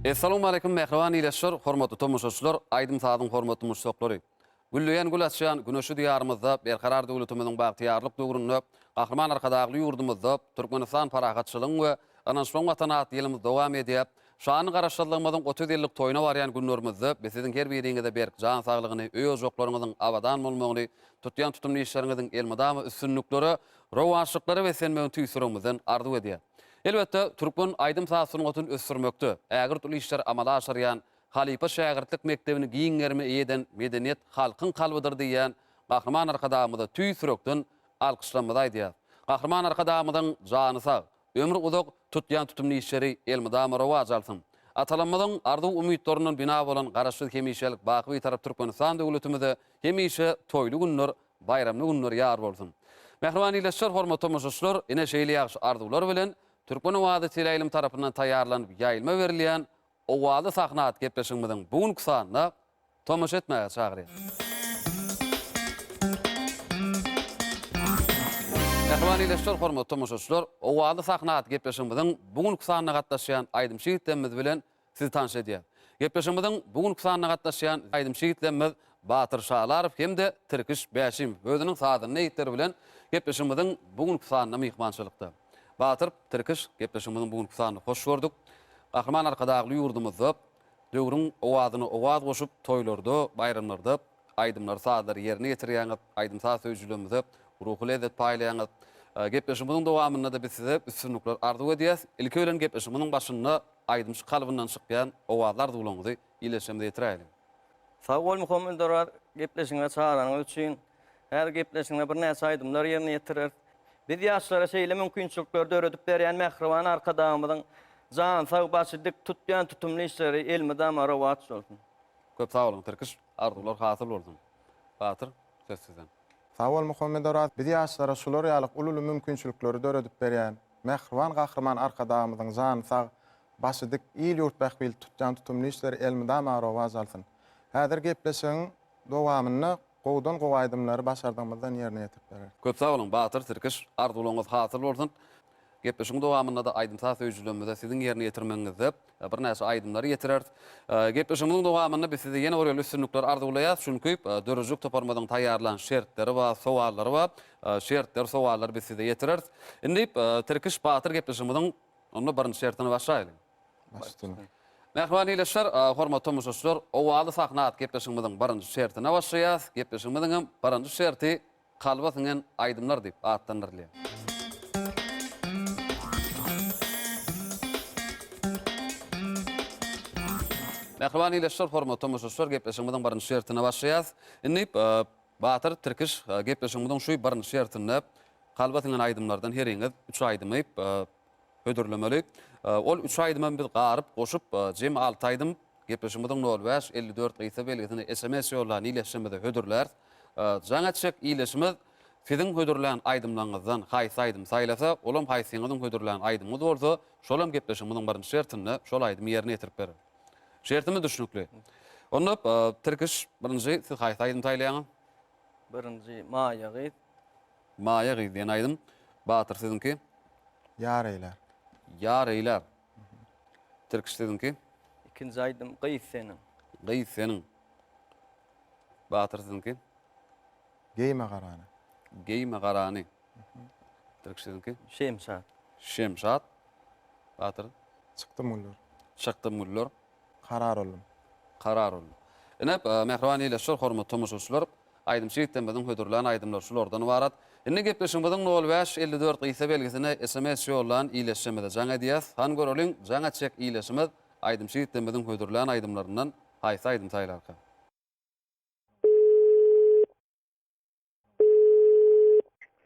Essalawmaleýkum mähriban ildeşler, hormatly tomaşaçylar, aýdym-sazyň hormatly muşdaklary. Gülleýän gül açýan güneşli Diýarymyzda, Berkarar döwletimiziň bagtyýarlyk döwründe, Gahryman Arkadagly ýurdumyzda Türkmenistan parahatçylygyň we ynanyşmagyň Watany atly ýylymyz dowam edýär. Şanly Garaşsyzlygymyzyň 30 ýyllyk toýuna barýan günlerimizde biz siziň her biriňize berk jan saglygyny, öý-ojaklaryňyzyň abadan bolmagyny, tutýan tutumly işleriňiziň elmydama üstünliklere, rowaçlyklara beslenmegini tüýs ýüregimizden arzuw edýäris. Elbetde, türkmen aýdym-saz sungatyny ösdürmekde ägirt uly işleri amala aşyrýan halypa-şägirtlik mekdebini giň gerime eýe eden Medeniýet halkyň kalbydyr diýýän Gahryman Arkadagymyza tüýs ýürekden alkyşlarymyzy aýdýarys. Gahryman Arkadagymyzyň jany sag, ömri uzak, tutýan tutumly işleri elmydama rowaç alsyn! Atalarymyzyň arzuw-umytlaryndan bina bolan Garaşsyz hemişelik baky Bitarap Türkmenistan döwletimize hemişe toýly günler, baýramly günler ýar bolsun! Mähriban ildeşler, hormatly tomaşaçylar, ine şeýle ýagşy arzuwlar bilen Türkmen owazy teleýaýlym tarapyndan taýýarlanyp ýaýlyma berilýän Owazly sahna atly gepleşigimiziň bu günki sanyna tomaşa etmäge çagyrýar. Mähriban ildeşler, hormatly tomaşaçylar, Owazly sahna atly gepleşigimiziň bu günki sanyna gatnaşýan aýdymçy ýigitlerimiz bilen sizi tanyş edýäris. Gepleşigimiziň bu günki sanyna gatnaşýan aýdymçy ýigitlerimiz Batyr Şalarow hem-de Tirkiş Bäşimow özüniň sazanda ýigitleri bilen gepleşigimiziň bu günki sanynda myhmançylykda. Batyr, Tirkiş, gepleşigimiziň bu günki sanyny hoş gördük. Gahryman Arkadagly ýurdumyzda döwrüň owazyna owaz goşup, toýlarda, baýramlarda aýdymlary, sazlary ýerine ýetirýäňiz, aýdym-saz söýüjilerimize ruhy lezzet paýlaýaňyz. Gepleşigimiziň dowamynda-da biz size üstünlikler arzuw edýäs. Ilki bilen gepleşigimiziň başynda aýdymçy kalbyndan çykýan owazly arzuwlaryňyzy ildeşlerimize ýetiräýeliň. Sag bol Muhammedoraz gepleşigiňe çagyranyňyz üçin. Häzir gepleşigiňde birnäçe aýdymlar ýerine ýetireris. Biz ýaşlara şeýle mümkinçilikleri döredip berýän mähriban Arkadagymyzyň jany sag, başy dik, tutýan tutumly işleri elmydama rowaç bolsun. Köp sag boluň Tirkiş, arzuwlar hasyl bolsun. Batyr, söz sizden. Sag bol Muhammedoraz, biz ýaşlara şular ýaly uly-uly mümkinçilikleri döredip berýän mähriban Gahryman Arkadagymyzyň jany sag, başy dik, il-ýurt bähbitli tutýan tutumly işleri elmydama rowaç alsyn. Häzir gepleşigiň dowamynda Gowudan gowy aýdymlary başardygymyzdan ýerine ýetirip bereris. Köp sag boluň Batyr Tirkiş arzuwlaryňyz hasyl bolsun. Gepleşigiň dowamynda-da aýdym-saz söýüjilerimize siziň ýerine ýetirmegiňizde birnäçe aýdymlary ýetireris. Gepleşigimiziň dowamynda biz size ýene bir ýola üstünlikler arzuwlaýarys. Çünki döredijilik toparymyzyň taýýarlan şertleri bar, sowallary bar. Şertleri, sowallary biz size ýetireris. Indi Tirkiş Batyr gepleşigimiziň onda birinji şertine başlaýalyň. Başlaýalyň. Mähriban ildeşler, hormatly tomaşaçylar, Owazly sahna atly gepleşigimiziň birinji şertine başlaýarys. Gepleşigimiziň hem birinji şerti Kalba siňen aýdymlar diýip atlandyrylýar. Mähriban ildeşler, hormatly tomaşaçylar, gepleşigimiziň birinji şertine başlaýarys. Indi Batyr Tirkiş gepleşigimiziň şu birinji şertinde kalba siňen aýdymlardan heriňiz üç aýdymy hödürlemeli. Ol üç aýdymam biz garyp, goşup, jemi alty aýdym gepleşigimiziň nol bäş, 54 gysga belgisine sms ýollan ildeşlerimize hödürläris. Jaň etjek ildeşimiz siziň hödürlän aýdymlaryňyzdan haýsy aýdym saýlasa, olam haýsyňyzyň hödürlän aýdymyňyz bolsa, şolam gepleşigimiziň birinji şertinde şol aýdymy ýerine ýetirip berer. Şertimiz düşnükli. Onda Tirkiş, birinji siz haýsy aýdym saýlaýaňyz? Birinji Maýa gyz. Maýa gyz diýen aýdym. Batyr siziňki? Ýar eýlär. Ýar eýlär. Tirkiş siziňki? Ikinji aýdym Gyz seniň. Gyz seniň. Batyr siziňki? Geýme garany. Geýme garany. Tirkiş siziňki? Şemşat. Şemşat. Batyr. Çykdym güller. Çykdym güller. Karar oldum. Karar oldum. Ine, mähriban ildeşler, hormatly tomaşaçylar, aýdymçy ýigitlerimiziň hödürlän aýdymlary şulardan ybarat. Indi gepleşigimiziň nol bäş, 54 gysga belgisine sms ýollan ildeşlerimize jaň edýäs. Hany göreliň, jaň etjek ildeşimiz aýdymçy ýigitlerimiziň hödürlän aýdymlaryndan haýsy aýdymy saýlarka?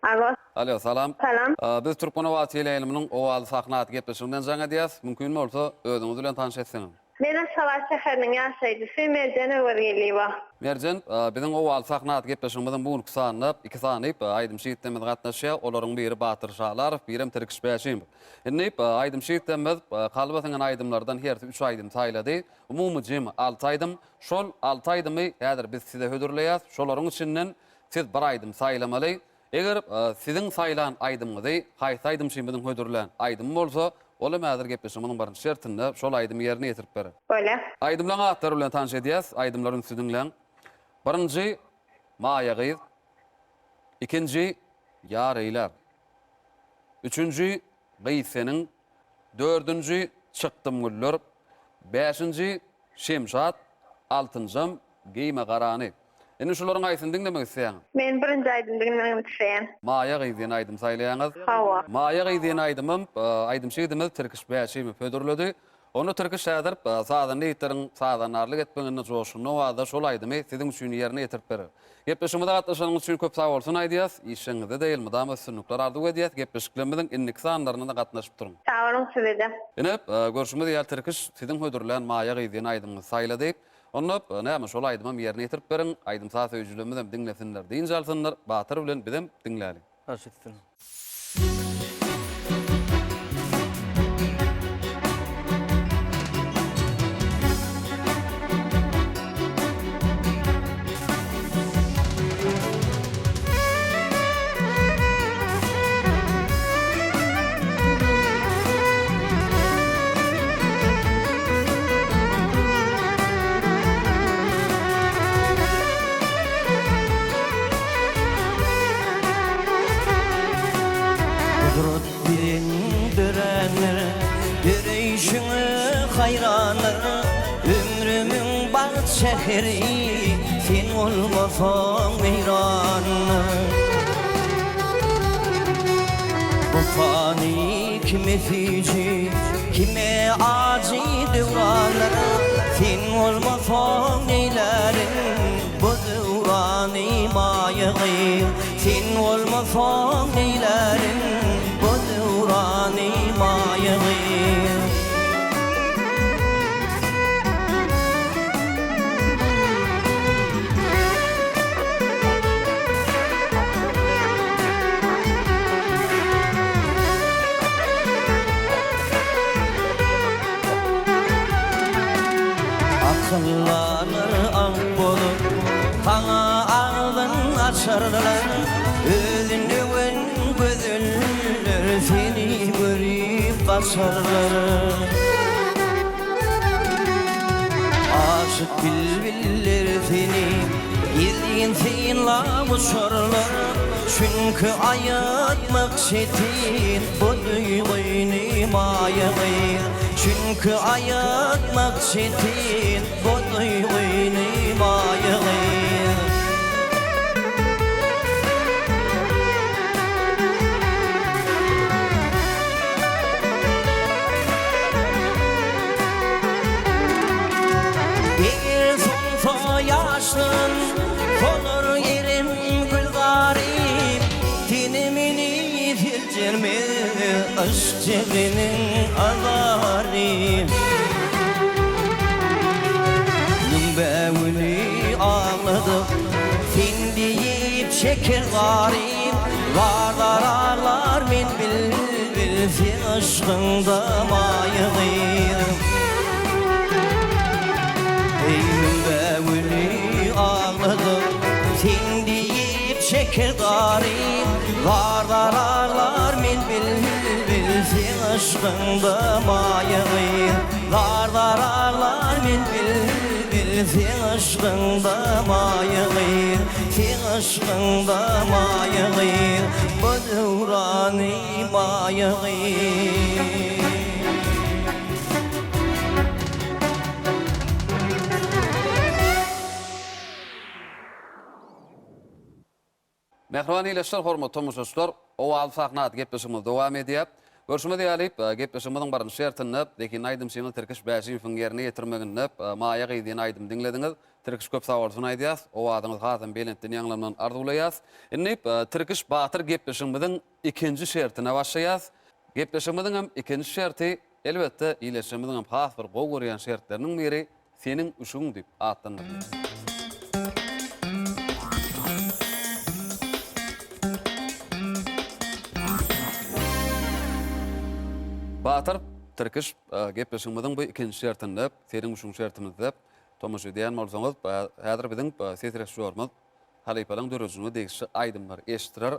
Alo. Alo, salam. Salam. Biz Türkmen owazy teleýaýlymynyň Owazly sahna atly gepleşiginden jaň edýäs. Mümkin bolsa, özüňiz bilen tanyş etseňiz. Men Aşgabat şäheriniň ýaşaýjysy Merjen Öwezgeldiýewa. Merjen, biziň Owazly sahna atly gepleşigimiziň bu günki sanynda iki sany aýdymçy ýigitlerimiz gatnaşýar. Olaryň biri Batyr Şalarow, birem Tirkiş Bäşimow. Indi aýdymçy ýigitlerimiz kalba siňen aýdymlardan hersi üç aýdym saýlady. Umumy jemi alty aýdym. Şol alty aýdymy häzir biz size hödürleýäs. Şolaryň içinden siz bir aýdym saýlamaly. Eger siziň saýlan aýdymyňyzy haýsy aýdymçymyzyň hödürlän aýdymy bolsa, Ol hem häzir gepleşigimiziň birinji şertinde şol aýdymy ýerine ýetirip berer. Bolýar. Aýdymlaryň atlary bilen tanyş edýäs. Aýdymlary ünsli diňläň. Birinji, Maýa gyz. Ikinji, Ýar eýlär. Üçünji, Gyz seniň. Dördünji, Çykdym güller. Bäşinji, Şemşat. Altynjam, Geýme garany. Indi şularyň haýsyny diňlemek isleýäňiz? Men birinji aýdymy diňlemek isleýän. Maýa gyz diýen aýdym saýlaýaňyz. Hawa. Maýa gyz diýen aýdymym aýdymçy ýigidimiz Tirkiş Bäşimow hödürledi. Onda Tirkiş häzir sazanda ýigitleriň sazandarlyk etmeginde joşgunly owazda şol aýdymy siziň üçin ýerine ýetirip berer. Gepleşigimize gatnaşanyňyz üçin köp sagbolsun aýdýas. Işjeňiňizde-de elmydama üstünlikler arzuw edýäs. Gepleşiklerimiziň indiki sanlarynda-da gatnaşyp duruň. Sag boluň size-de. Ine, görşümiz ýaly Tirkiş siziň hödürlän Maýa gyz diýen aýdymyňyzy saýlady. Onda, näme, şol aýdymam ýerine ýetirip beriň, aýdym-saz söýüjilerimizem diňlesinler, dynç alsynlar, Batyr bilen bizem diňläliň. Baş üstüne. Gudrat bilen dörändir, Döreýşiňe haýrandyr. Ömrümiň bagt şäheri, Sen bolmasaň weýrandyr. Bu pany kime süýji, Kime ajy döwrandyr. Sen bolmasaň neýlärin, Bu döwrany maýa gyz. Sen bolmasaň neýlärin, Bu döwrany maýa gyz. Akyllanar aňk bolup, saňa agzyn açarlar, Özün öwen gözeller seni görüp gaçarlar. Aşyk bilbiller seni gizlin synlap uçarlar, Çünki aýatmak çetin bu duýgyny maýa gyz, Çünki aýatmak çetin bu duýgyny maýa gyz. Eger solsa ýaşlygym, solar erem gülzarym, Seni meni seljermez yşk jebriniň azary. Müňbägüli agladyp, sen diýip çeker zarym, Zarlar aglar men bilbil seň yşkyňda maýa gyz. Eý müňbägüli agladyp, sen diýip çeker zarym, Zar-zar aglar men bilbil seň yşkyňda maýa gyz. Zar-zar aglar men bilbil seň yşkyňda maýa gyz. Seň yşkyňda maýa gyz, bu döwrany maýa gyz. Mähriban ildeşler, hormatly tomaşaçylar, Owazly sahna atly gepleşigimiz dowam edýär. Görşümiz ýaly, gepleşigimiziň birinji şertinde zehinli aýdymçymyz Tirkiş Bäşimowyň ýerine ýetirmeginde Maýa gyz diýen aýdymy diňlediňiz. Tirkiş köp sagbolsun aýdýas, owazyňyz hasam belentden ýaňlanmagyny arzuwlaýas. Indi Tirkiş batyr gepleşigimiziň ikinji şertine başlaýas. Gepleşigimiziň hem ikinji şerti, elbetde, ildeşlerimiziň hem has bir gowy görýän şertleriniň biri Seniň üşügiň diýip atlandyrylýar. Batyr Tirkiş gepleşigimiziň bu ikinji şertinde, Seniň üşügiň şertimizde tomaşa edýän bolsaňyz, häzir biziň ses režissýorymyz halypalaryň döredijiligine degişli aýdymlary eşitdirer.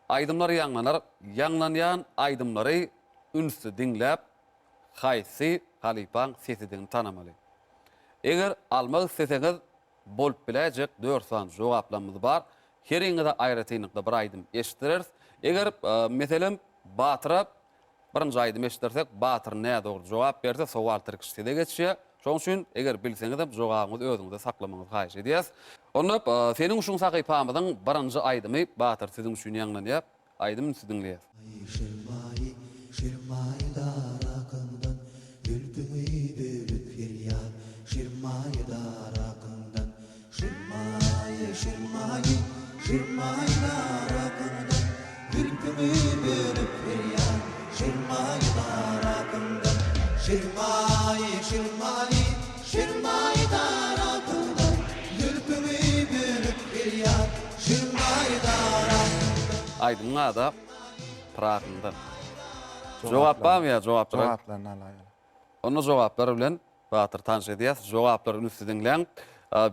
Aýdymlar ýaňlanar. Ýaňlanýan aýdymlary ünsli diňläp. Haýsy halypaň sesidigini tanamaly. Eger almak isleseňiz bolup biläýjek dört sany jogaplamyz bar. Heriňize aýratynlykda bir aýdym eşitdireris. Eger, meselem, Batyra birinji aýdymy eşitdirsek, Batyr nädogry jogap berse, sowal tirkiş size geçýär. Şonuň üçin, eger bilseňizem, jogabyňyzy özüňizde saklamagyňyzy haýyş edýäs. Onda Seniň uşuň sahypamyzyň birinji aýdymy Batyr siziň üçin ýaňlanýar. Aýdym ünsli diňleýäs. Aý şirmaýy, şirmaýy darakyňdan, Zülpüňi bölüp gelýär, şirmaýy darakyňdan. Şirmaýy, şirmaýy, şirmaýy darakyňdan, Zülpüňi bölüp gelýär, şirmaýy darakyňdan. Şirmaýy, şirmaýy, şirmaýy darakyňdan, Zülpüňi bölüp gelýär, şirmaýy darakyňdan. Aýdymyň ady Pyragyňdan. Jogap barmy ýa jogap bilen? Jogaplaryny alaýaly. Onda jogaplar bilen Batyr tanyş edýäs. Jogaplary ünsli diňläň.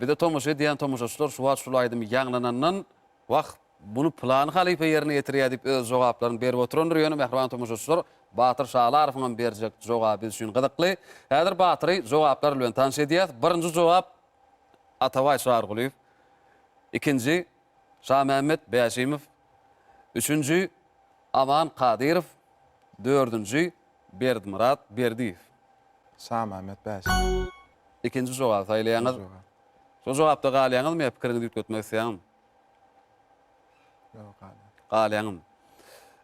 Bize tomaşa edýän tomaşaçylar şu wagt şul aýdym ýaňlanandan Wah, muny pylany halypa ýerine ýetirýär diýip öz jogaplaryny berip oturandyr. Ýöne mähriban tomaşaçylar Batyr Şalarowyň hem berjek jogaby biz üçin gyzykly. Häzir Batyry jogaplar bilen tanyş edýäs. Birinji jogap Atabaý Çarygulyýew. Ikinji Şamämmet Bäşimow. Üçünji Aman Kadyrow. Dördünji Berdimyrat Berdiýew. Şamämmet Bäşimow. Ikinji jogaby saýlaýaňyz. Ikinji jogap. Şol jogapda galýaňyzmy ýa pikiriňizi üýtgetmek isleýäňizmi? Ýok, galýan. Galýaňyzmy?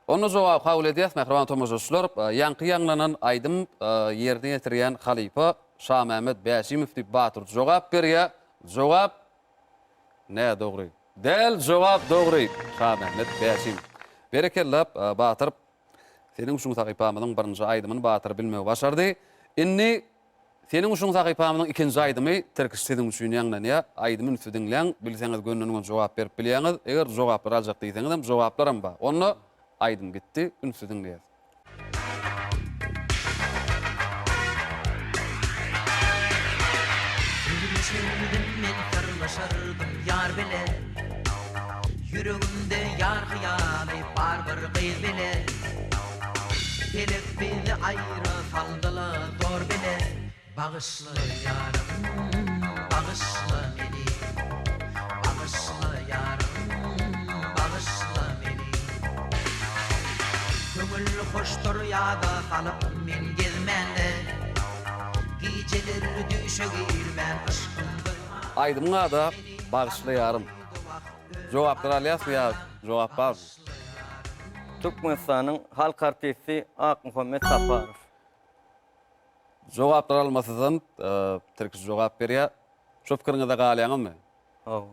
Onda jogaby kabul edýäs, mähriban tomaşaçylar. Ýaňky ýaňlanan aýdym ýerine ýetirýän halypa Şamämmet Bäşimow diýip Batyr jogap berýär. Jogap nädogry. Däl, jogap dogry. Şamämmet Bäşimow. Berekella, Batyr. Seniň üçin sahypamyzyň birinji aýdymyny Batyr bilmegi başardy. Indi Seniň üçin sahypamyzyň ikinji aýdymy Tirkiş siziň üçin ýaňlanýar. Aýdymy ünsli diňläň, bilseňiz gönden-göni jogap berip bilýäňiz. Eger jogaplar aljak diýseňizem jogaplaram bar. Onda aýdym gitdi, ünsli diňleýäs. Gürleşerdim men syrlaşardym ýar bile Ýüregimde ýar hyýaly bar bir gyz bile Pelek bizi aýra saldyla zor bile Bagyşla ýarym, bagyşla meni Bagyşla ýarym, bagyşla meni Köňül hoşdur ýada salyp men gezmände Gijeler düýşe girmän yşkymda Aýdymyň ady Bagyşla ýarym. Jogaplar alýasmy ýa jogap barmy? Türkmenistanyň halk artisti Akmuhammet Saparow. Jogaplar almasyzam Tirkiş jogap berýär. Şo pikiriňizde galýaňyzmy? Hawa.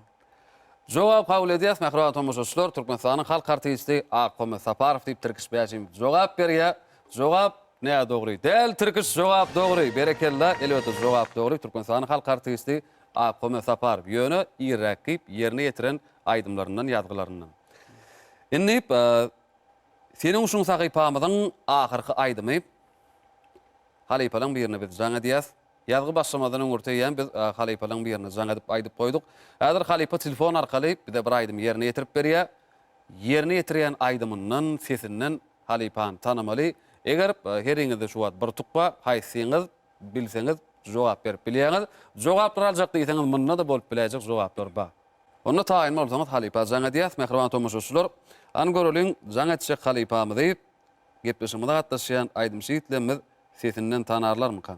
Jogap kabul edýäs mähriban tomaşaçylar. Türkmenistanyň halk artisti Akmuhammet Saparow diýip Tirkiş Bäşimow jogap berýär. Jogap nädogry däl Tirkiş jogap dogry. Berekella elbetde jogap dogry. Türkmenistanyň halk artisti Akmuhammet Saparow. Ýöne irräk diýip ýerine ýetiren aýdymlaryndan ýazgylaryndan. Indi Seniň uşuň sahypamyzyň ahyrky aýdymy Halypalaň birine biz jaň edýäs. Ýazgy başlamazdan öňürti eýýäm biz halypalaň birine jaň edip aýdyp goýduk. Häzir halypa telefon arkaly bize bir aýdymy ýerine ýetirip berýär. Ýerine ýetirýän aýdymyndan, sesinden halypany tanamaly. Eger heriňizde şu wagt bir utuk bar, haýsyňyz bilseňiz jogap berip bilýäňiz. Jogaplar aljak diýseňiz munda-da bolup biläýjek jogaplar bar. Onda taýyn bolsaňyz halypa jaň edýäs mähriban tomaşaçylar. Hany göreliň jaň etjek halypamyzy gepleşigimize gatnaşýan aýdymçy ýigitlerimiz sesinden tanarlarmyka?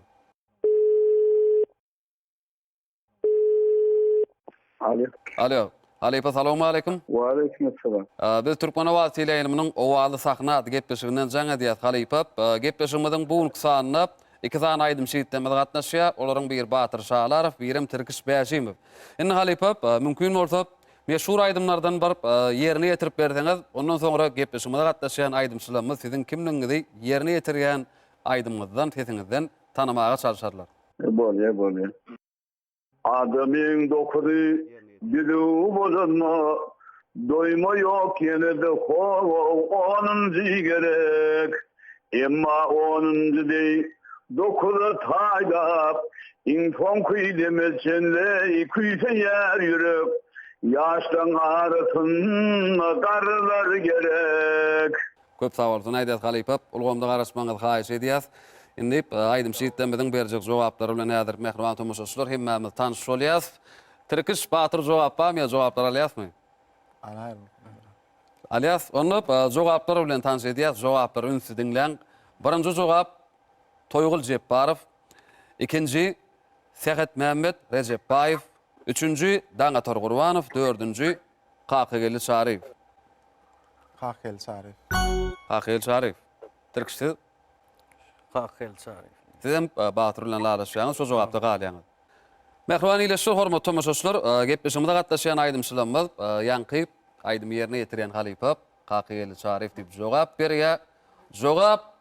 Alo. Alo. Halypa salowmaleýkim. Waleýkim essalam. Biz Türkmen owazy teleýaýlymynyň Owazly sahna atly gepleşiginden jaň edýäs halypa. Gepleşigimiziň bu günki sanynda iki sany aýdymçy ýigitlerimiz gatnaşýar. Olaryň biri Batyr Şalarow, birem Tirkiş Bäşimow. Indi halypa, mümkin bolsa, meşhur aýdymlardan bir ýerine ýetirip berseňiz, ondan soňra gepleşigimize gatnaşýan aýdymçylarymyz siziň kimligiňizi ýerine ýetirýän aýdymyňyzdan, sesiňizden tanamaga çalşarlar. Bolýa, bolýa. Adamyň dokuzy düzüw bolanda, doýma ýok ýene-de ho-ow onunjy gerek. Emma onunjy deý dokuza taýlap, iň soňky deme çenli küýseýär ýürek. Ýaşlaň arasynda garrylar gerek. Köp sag bolsun aýdýas halypa. Ulgamda garaşmagyňyzy haýyş edýäs. Indi aýdymçy ýigitlerimiziň berjek jogaplary bilen häzir mähriban tomaşaçylar hemmämiz tanyş bolýas. Tirkiş batyr jogap barmy ýa jogaplar alýasmy? Alaýyn. Alýas. Onda jogaplar bilen tanyş edýäs. Jogaplary ünsli diňläň. Birinji jogap Toýgul Jepbarow, ikinji Sähetmämmet Rejepbaýew, üçünji Daňatar Gurbanow, dördünji Kakageldi Çaryýew. Kakageldi Çaryýew. Kakageldi Çaryýew. Tirkiş siz? Kakageldi Çaryýew. Sizem Batyr bilen lalaşýaňyz, şo jogapda galýaňyz. Mähriban ildeşler, hormatly tomaşaçylar, gepleşigimize gatnaşýan aýdymçylarymyz ýaňky aýdymy ýerine ýetirýän halypa Kakageldi Çaryýew diýip jogap berýär. Jogap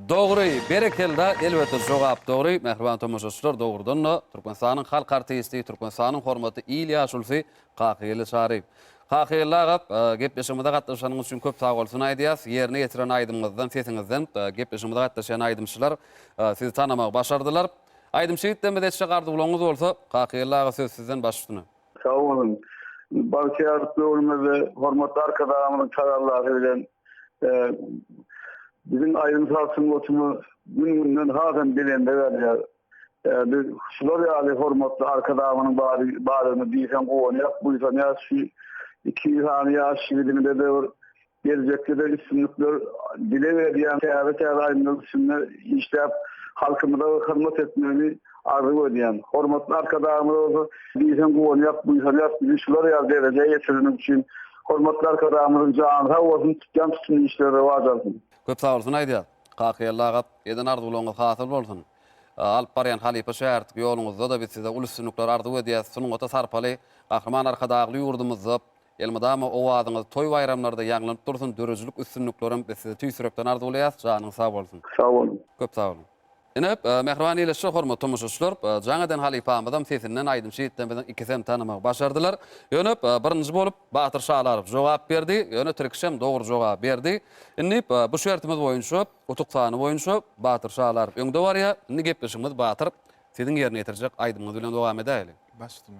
Dogry, berekella, elbetde jogap dogry, mähriban tomaşaçylar, dogrudan-da, Türkmenistanyň halk artisti, Türkmenistanyň hormatly il ýaşulusy Kakageldi Çaryýew. Kakageldi aga, gepleşigimize gatnaşanyňyz üçin köp sagbolsun aýdýas. Ýerine ýetiren aýdymyňyzdan, sesiňizden gepleşigimize gatnaşýan aýdymçylar sizi tanamagy başardylar. Aýdymçy ýigitlerimiz etjek arzuwlaryňyz bolsa, Kakageldi aga söz sizden baş üstüne. Sag boluň. Bagtyýarlyk döwrümizde hormatly Arkadagymyzyň tagallasy bilen biziň aýdym-saz sungatymyz gün-günden hasam belende galýar. Biz şular ýaly hormatly Arkadagymyzyň baryna diýseň guwanýas, buýsanýas. Şu iki sany ýaş ýigidimize-de bir Geljekde-de üstünlikler dileg edýän, täze-täze aýdymlaryň üstünde işläp, halkymyza hyzmat etmegini arzuw edýän. Hormatly Arkadagymyza bolsa diýseň guwanýas, buýsanýas bizi şular ýaly derejä ýetireni üçin. Hormatly Arkadagymyzyň jany sag bolsun, tutýan tutumly işleri rowaç alsyn. Köp sagbolsun aýdýas. Kakageldi aga, eden arzuwlaryňyz hasyl bolsun. Alyp barýan halypa şägirtlik ýoluňyzda-da biz size uly üstünlikler arzuw edýäs. Sungata sarpaly Gahryman Arkadagly ýurdumyzda Elmydama owazyňyz toý-baýramlarda ýaňlanyp dursun, döredijilik üstünliklerem biz size tüýs ýürekden arzuwlaýas, janyňyz sag bolsun. Sag boluň. Köp sag boluň. Ine, mähriban ildeşler, hormatly tomaşaçylar, jaň eden halypamyzam sesinden aýdymçy ýigitlerimiziň ikisem tanamagy başardylar. Ýöne, birinji bolup Batyr Şalarow jogap berdi, ýöne Tirkişem dogry jogaby berdi. Indi bu şertimiz boýunça, utuk sany boýunça Batyr Şalarow öňde barýar. Indi gepleşigimiz Batyr, siziň ýerine ýetirjek aýdymyňyz bilen dowam edäýeli. Baş üstüne.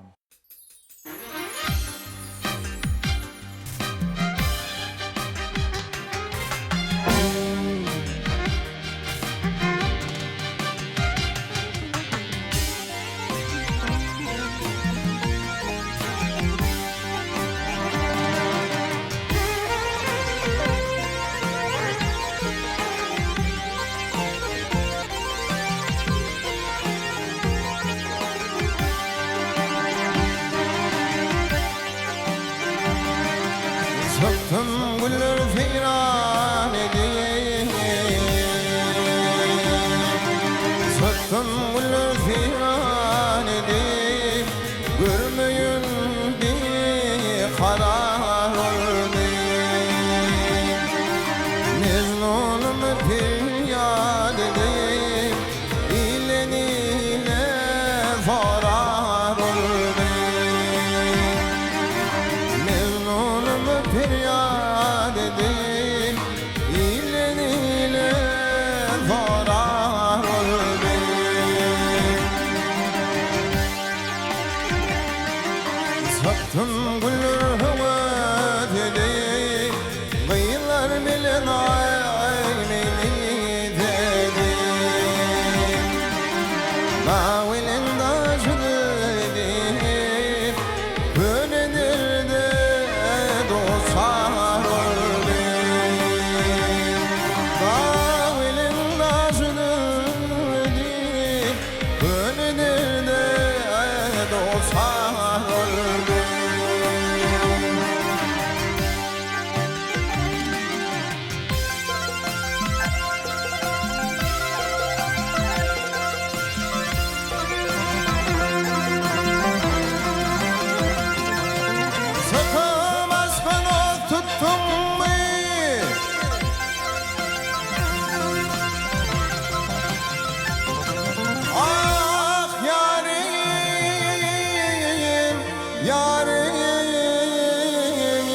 Çykdym güller seýran edip Çykdym güller seýran edip Görmeýin bikarar oldum Mejnunymy perýat edip Ilden ile sorar oldy. Mejnunymy perýat edip, Ilden ile sorar oldy. Çykdym güller höwes edip, Gyzlar bilen aý meni dedi. Dag bilen daşy edip, Köne derde duçar oldy. Dag bilen daşy edip, Köne derde duçar oldy. Çykyp aşka dost tutduňmy? Ah, ýarym, ýarym,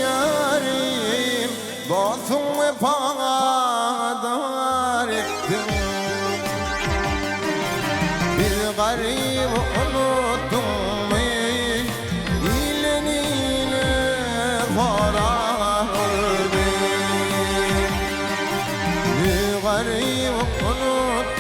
ýarym, Dostuň wepadar etdiň. Biz garyby unutdyňmy? Ilden ile sorar boldy. Biz garyby unutdyňmy?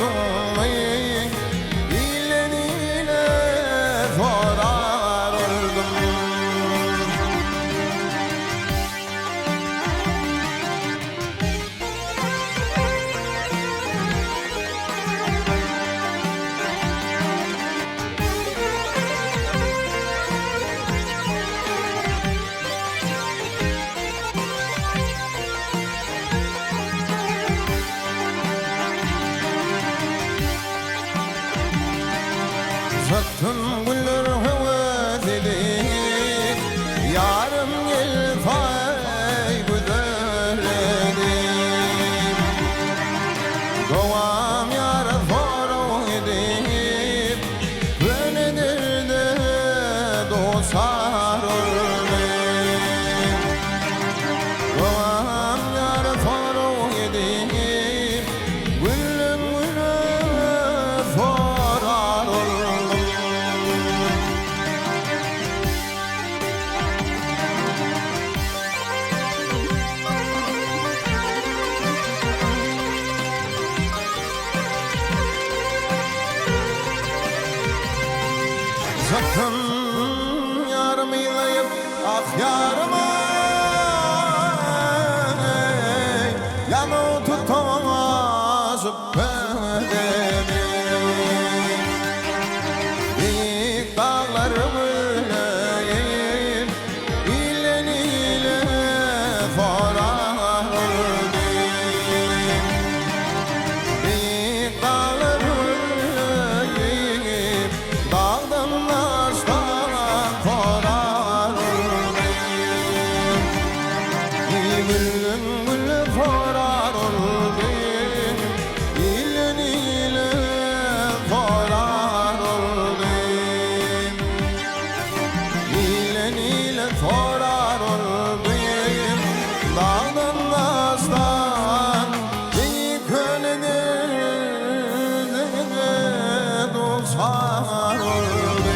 Dogam ýara sorag edip, Günden güne sorar oldum. Çykdym ýarym ylaýyp ah ýaryma Ýanyp tutaşyp bedeni Beýik daglar gülleýip Ilden ile sorar diýip Beýik daglar gülleýip Dagdan daşdan sorar diýip Gülden güle sorar diýip Ilden ile sorar diýip Ilden ile sorar oldum Dagdan daşdan Beýik köle derde duçar oldum.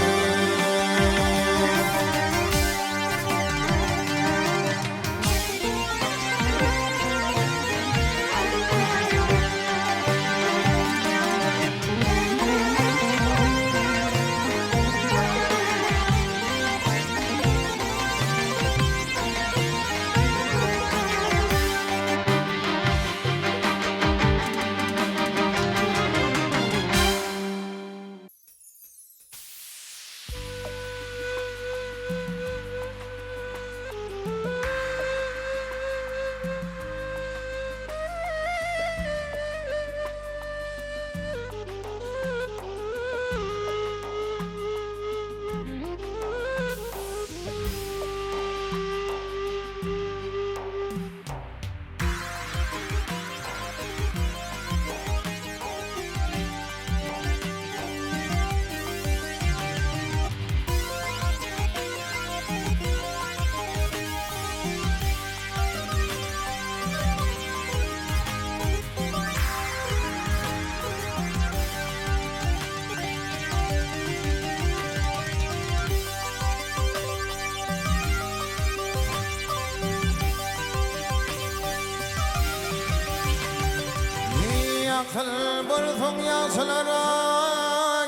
Akyl bolsaň ýagşylara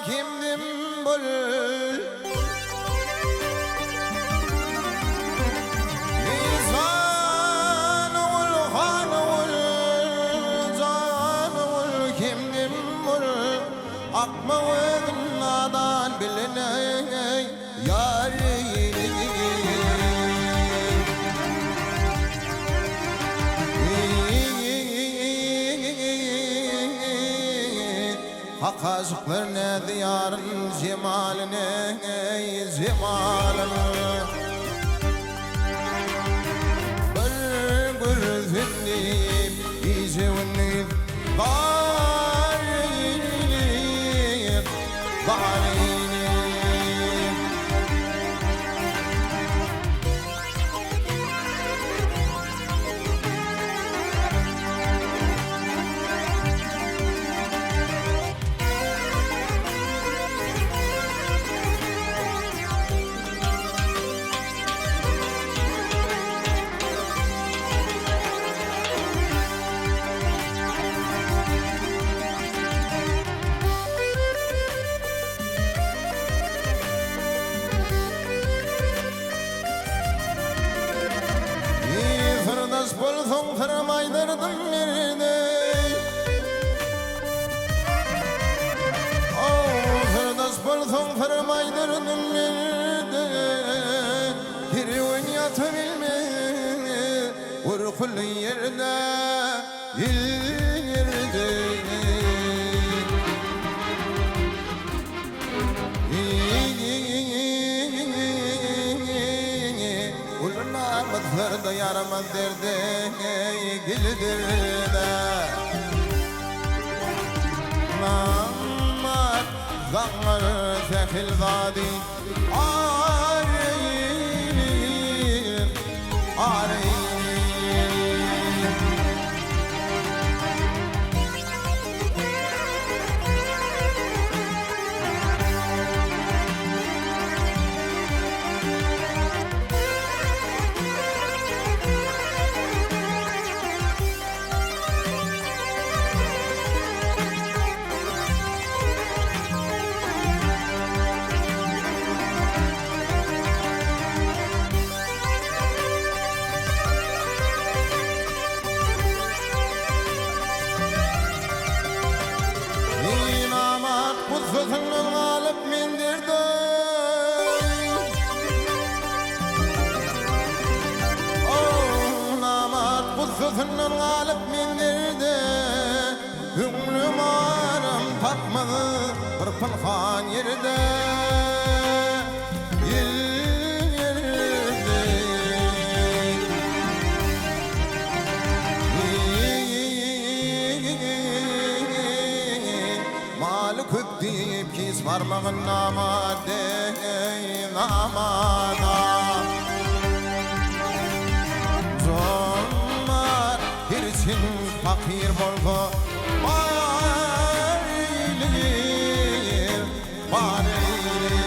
hemdem bol. Jan ogul, han ogul, jan ogul, hemdem bol. Akma özün nadan biline ýar Hak aşyklar näzi ýaryn jemalyny, jemalyny. Bir görsün diýip gije-gündiz zar eýlip, zar eýlip. Syrdaş bolsaň syrym aýdardym merde. Syrdaş bolsaň syrym aýdardym merde. Kerwen ýatabilmez gurkuly ýerde, ýerde. Uly namyslarda ýaramaz derde gildirde. Namart zaňňar sähel zady ar eýlär, ar eýlär. Gussasyndan galyp men derde, Köňlüm aram tapmaz bir pynhan ýerde, Il ýerde. Maly köp diýip hiç barmagyn namart eý, namada. Jomart her çyn pakyr bolsa bar eýleýin, bar eýleýin.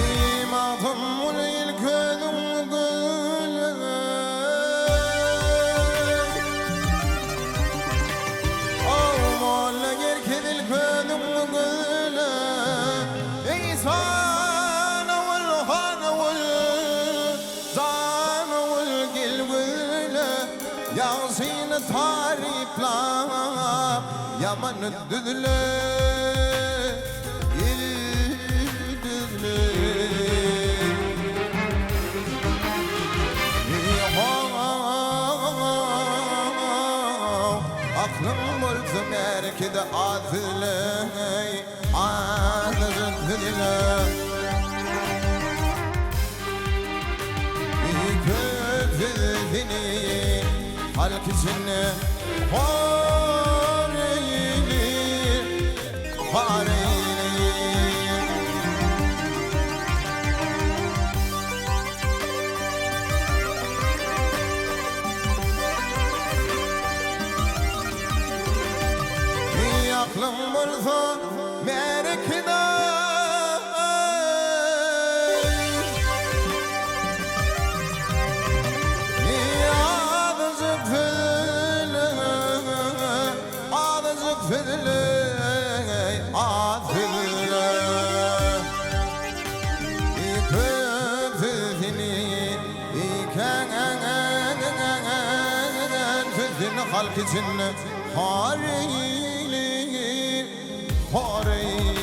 Eý, Magtymguly, ilk özüň gözle. Aw, molla Gerkez, ilk özüň gözle. Eý, sanawul, hanawul, Zanawul, gel gözle. Ýagşyny taryplap, ýamany düzle, il düzle. Eý-ho-ow, aklyň bolsa märekede az sözle, azajyk sözle. Köp seni halk içinde hor eýlär, har eýlär. Eý aklyň bolsa märekede. Azajyk sözle, azajyk sözle, az sözle. Köp sözüni, kän sözüni halk içinde har eýleýir, hor eýleýir.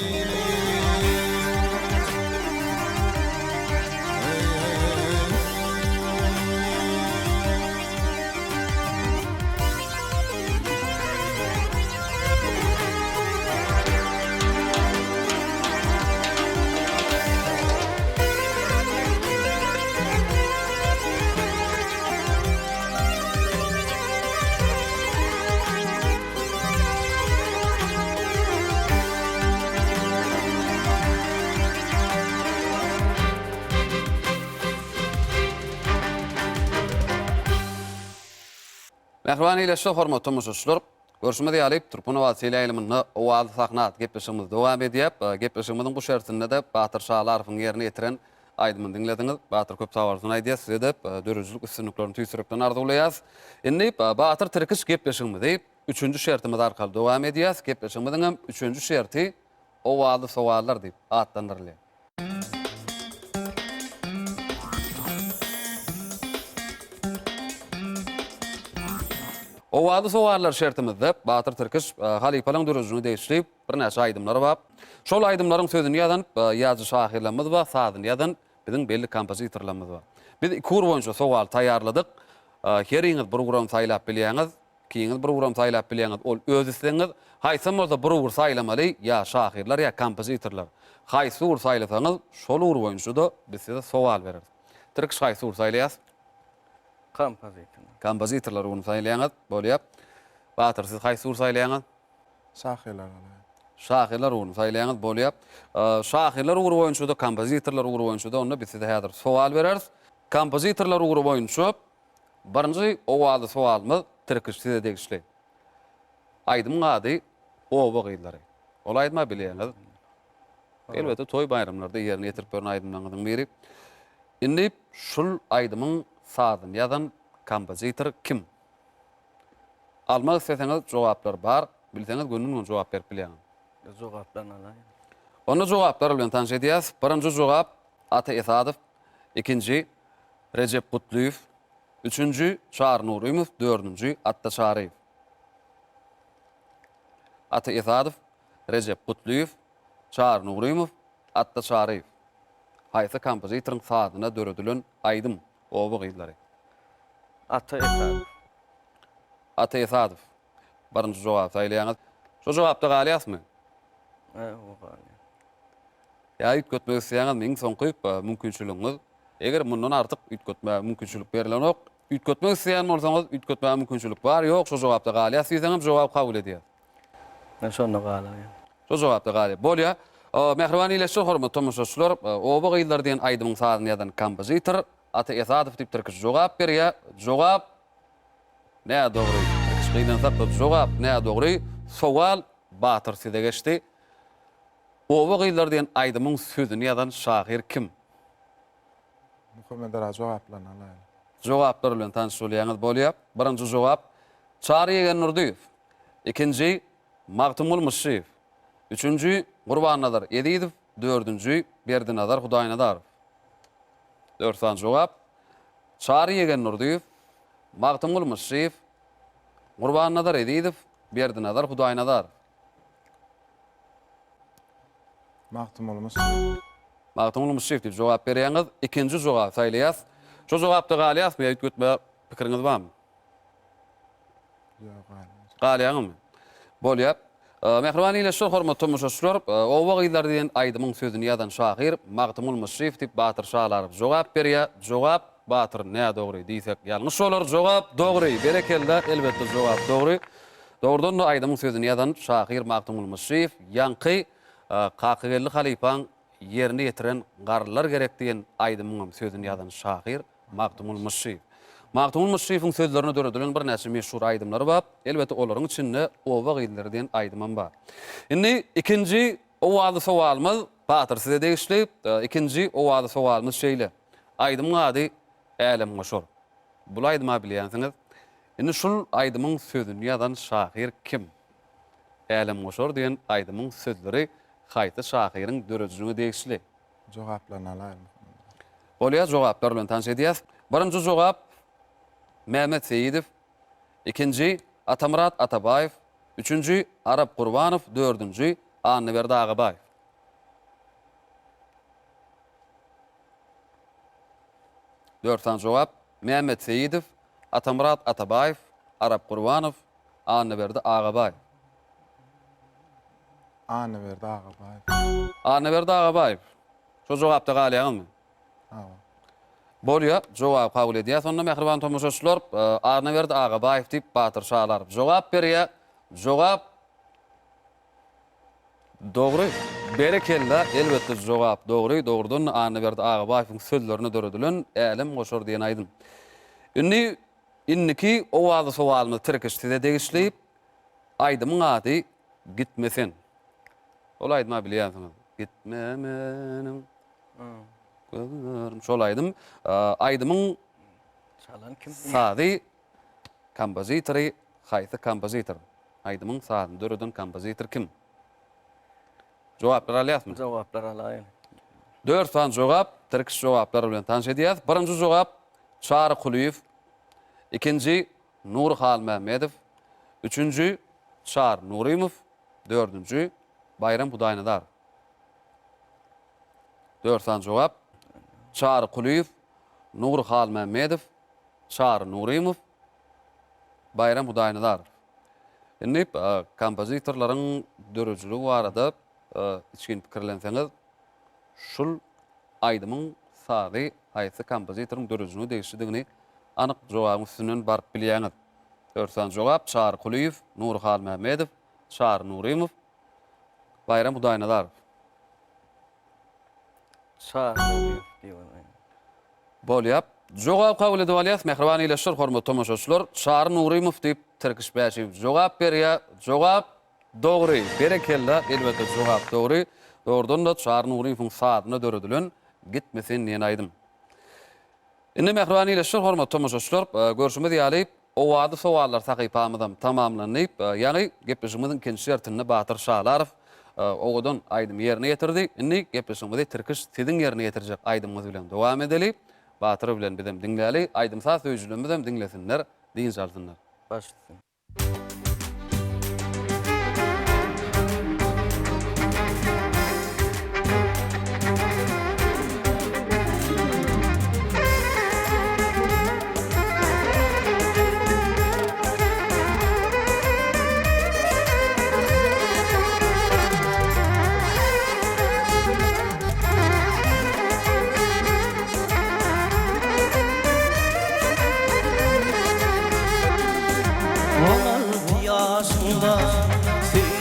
Mähriban ildeşler, hormatly tomaşaçylar! Görşümiz ýaly, Türkmen owazy teleýaýlymynda Owazly sahna atly gepleşigimiz dowam edýär. Gepleşigimiziň bu şertinde-de Batyr Şalarowyň ýerine ýetiren aýdymyny diňlediňiz. Batyr köp sag bolsun aýdýas, size-de döredijilik üstünliklerini tüýs ýürekden arzuwlaýas. Indi Batyr Tirkiş gepleşigimizi üçünji şertimiz arkaly dowam edýäs. Gepleşigimiziň hem üçünji şerti Owazly sowallar diýip atlandyrylýar. Owazly sowallar şertimizde Batyr Tirkiş halypalaryň döredijiligine degişli birnäçe aýdymlary bar. Şol aýdymlaryň sözüni ýazan ýazyjy-şahyrlarymyz bar, sazyny ýazan biziň belli kompozitorlarymyz bar. Biz iki ugur boýunça sowal taýýarladyk. Heriňiz bir uguram saýlap bilýäňiz. Ikiňiz bir uguram saýlap bilýäňiz, ol öz islegiňiz. Haýsam bolsa bir ugur saýlamaly, ýa şahyrlar, ýa kompozitorlar. Haýsy ugur saýlasaňyz, şol ugur boýunça-da biz size sowal bereris. Tirkiş haýsy ugur saýlaýas? Kompozitorlar. Kompozitorlar ugruny saýlaýaňyz, bolýar. Batyr, siz haýsy ugur saýlaýaňyz? Şahyrlar bolaýyn. Şahyrlar ugruny saýlaýaňyz, bolýar. Şahyrlar ugry boýunça-da, kompozitorlar ugry boýunça-da onda biz size häzir sowal bereris. Kompozitorlar ugry boýunça Birinji owazly sowalymyz Tirkiş size degişli. Aýdymyň ady Oba gyzlary. Ol aýdyma bilýäňiz. Elbetde toý baýramlarda ýerine ýetirip ýören aýdymlaryňyzyň biri. Indi şul aýdymyň sazyny ýazan kompozitor kim? Almak isleseňiz jogaplar bar, bilseňiz gönden-göni jogap berip bilýäňiz. Jogaplaryny alaýyn. Onda jogaplar bilen tanyş edýäs. Birinji jogap Ata Esadow, ikinji Rejep Gutlyýew, üçünji, Çary Nurymow, dördünji, Atda Çaryýew. Ata Esadow, Rejep Gutlyýew, Çary Nurymow, Atda Çaryýew. Haýsy kompozitoryň sazyna döredilen aýdym Oba gyzlary? Ata Esadow. Ata Esadow. Birinji jogaby saýlaýaňyz. Şo jogapda galýasmy? Hawa, galýan. Ýa üýtgetmek isleýäňizmi? Iň soňky mümkinçiligiňiz. Eger mundan artyk üýtgetmäge mümkinçilik berlenok. Üýtgetmek isleýän bolsaňyz, üýtgetmäge mümkinçilik bar. Ýok, şo jogapda galýas diýseňem jogaby kabul edýäs. Men şonda galaýyn. Şo jogapda galýar. Bolýa. Mähriban ildeşler, hormatly tomaşaçylar, Oba gyzlary diýen aýdymyň sazyny ýazan kompozitor Ata Esadow diýip tirkiş jogap berýär. Jogap nädogry. Tirkiş gynansak-da jogap nädogry. Sowal Batyr size geçdi. Oba gyzlary diýen aýdymyň sözüni ýazan şahyr kim? Muhammet aga jogaplaryny alaýyn. Jogaplar bilen tanyş bolýaňyz bolýa. Birinji jogap, Çary Ýegennurdyýew. Ikinji, Magtymguly Myşşyýew. Üçünji, Gurbannazar Ezizow. Dördünji, Berdinazar Hudaýnazarow. Dört sany jogap, Çary Ýegennurdyýew, Magtymguly Myşşyýew, Gurbannazar Ezizow, Berdinazar Hudaýnazarow. Magtymguly Myşşyýew. Magtymguly Myşşyýew diýip jogap berýäňiz. Ikinji jogaby saýlaýas. Şo jogapda galýasmy ýa üýtgetme pikiriňiz barmy? Ýok, galmaýas. Galýaňyzmy? Bolýar. Mähriban ildeşler, hormatly tomaşaçylar, Oba gyzlary diýen aýdymyň sözüni ýazan şahyr Magtymguly Myşşyýew diýip Batyr Şalarow jogap berýär. Jogap Batyr nädogry diýsek ýalňyş bolar. Jogap dogry. Berekella, elbetde jogap dogry. Dogrudan-da aýdymyň sözüni ýazan şahyr Magtymguly Myşşyýew ýaňky Kakageldi halypaň ýerine ýetiren Garrylar gerek diýen aýdymyňam sözüni ýazan şahyr Magtymguly Myşşyýew. Magtymguly Myşşyýewiň sözlerine döredilen birnäçe meşhur aýdymlary bar. Elbetde olaryň içinde Oba gyzlary diýen aýdymam bar. Indi ikinji owazly sowalymyz Batyr size degişli. Ikinji owazly sowalymyz şeýle. Aýdymyň ady Älemgoşar. Bul aýdyma bilýänsiňiz. Indi şul aýdymyň sözüni ýazan şahyr kim? Älemgoşar diýen aýdymyň sözleri haýsy şahyryň döredijiligine degişli? Jogaplaryny alaýyn. Bolýar, jogaplar bilen tanyş edýäs. Birinji jogap Mehmet Seýidow, ikinji Atamyrat Atabaýew, üçünji Arap Gurbanow, dördünji Annaberdi Agabaýew. Dört sany jogap, Mämmet Seýidow, Atamyrat Atabaýew, Arap Gurbanow, Annaberdi Agabaýew. Annaberdi Agabaýew. Annaberdi Agabaýew. Şo jogapda galýaňyzmy? Hawa. Bolýa, jogaby kabul edýäs onda mähriban tomaşaçylar. Annaberdi Agabaýew diýip Batyr Şalarow jogap berýär. Jogap Dogry. Berekella, elbetde jogap dogry. Dogrudan-da Annaberdi Agabaýewiň sözlerine döredilen Älem goşar diýen aýdym. Indi indiki owazly sowalymyz Tirkiş size degişli. Aýdymyň ady Gitme sen. Ol aýdyma bilýänsiňiz. Gitme meniň gözlerim. Şol aýdym. Aýdymyň Çalan kim? Sazy Kompozitory haýsy kompozitor? Aýdymyň sazyny döreden kompozitor kim? Jogaplar alýasmy? Jogaplar alaýyn. Dört sany jogap, tirkiş jogaplar bilen tanyş edýäs. Birinji jogap Çary Kulyýew, ikinji Nury Halmämmedow, üçünji Çary Nurymow, dördünji Baýram Hudaýnazarow. Dört sany jogap, Çary Kulyýew, Nury Halmämmedow, Çary Nurymow, Baýram Hudaýnazarow. Indi kompozitorlaryň döredijiligi barada içgin pikirlenseňiz, şul aýdymyň sazy haýsy kompozitoryň döredijiligine degişlidigini anyk jogabyň üstünden baryp bilýäňiz. Dört sany jogap, Çary Kulyýew, Nury Halmämmedow, Çary Nurymow, Baýram Hudaýnazarow. Çary Nurymow diýip aýdaýyn. Bolýa. Jogap kabul edip alýas, mähriban ildeşler, hormatly tomaşaçylar. Çary Nurymow diýip Tirkiş Bäşiýew jogap berýär. Jogap dogry. Berekella, elbetde jogap dogry. Dogrudan-da Çary Nurymowyň sazyna döredilen Gitme sen diýen aýdym. Indi mähriban ildeşler, hormatly tomaşaçylar, görşümiz ýaly, Owazly sowallar sahypamyzam tamamlandy. Ýaňy gepleşigimiziň ikinji şertinde Batyr Şalarow owadan aýdymy ýerine ýetirdi. Indi gepleşigimizi Tirkiş siziň ýerine ýetirjek aýdymyňyz bilen dowam edeli. Batyr bilen bizem diňläli. Aýdym-saz söýüjilerimizem diňlesinler, dynç alsynlar. Baş üstüne.